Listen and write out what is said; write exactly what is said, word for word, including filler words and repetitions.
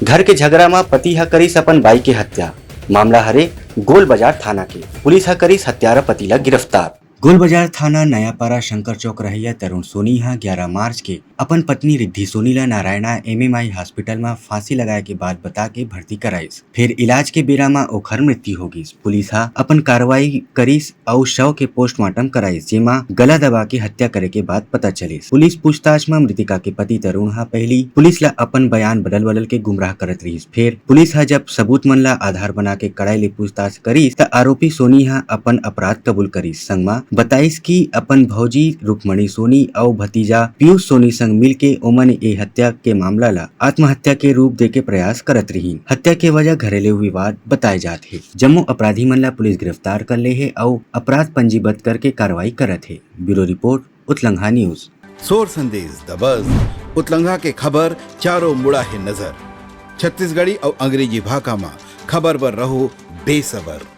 घर के झगड़ा म पति ह करिस अपन बाई के हत्या। मामला हरे गोल बाजार थाना के। पुलिस ह करिस हत्यारा पति ला गिरफ्तार। गोल बाजार थाना नयापारा शंकर चौक रहइया तरुण सोनी ह ग्यारा मार्च के अपन पत्नी रिद्धि सोनी ला नारायणा एमएमआई हॉस्पिटल म फांसी लगाए के बाद बता के भर्ती कराइस। फेर इलाज के बेरा म ओखर मृत्यु हो गिस। पुलिस ह अपन कार्रवाई करिस अउ शव के पोस्टमार्टम कराइस, जेमा गला दबा के हत्या करे के बात पता चलिस। पुलिस पूछताछ म मृतिका के पति तरुण ह पहिली पुलिस ला अपन बयान बदल बदल के गुमराह करत रिहिस। फेर पुलिस ह जब सबूत मन ला आधार बना के कड़ाई ले पूछताछ करिस, त आरोपी सोनी ह अपन अपराध कबूल करिस। संग म बताइस कि अपन भौजी रुक्मणी सोनी अउ भतीजा पीयूष सोनी संग मिलके ओमन ए हत्या के मामला ला आत्महत्या के रूप देके प्रयास करत रिहिन। हत्या के वजह घरेलू विवाद बताए जात हे। जम्मो अपराधी मन ला पुलिस गिरफ्तार कर ले हे अउ अपराध पंजीबद्ध करके कार्रवाई करत हे। Bureau report, Utlangha news. सोर संदेश दबस, उतलंघा के खबर चारों मुड़ा हे नजर। छत्तीसगढ़ी अउ अंग्रेजी भाखा म खबर बर रहो बेसबर।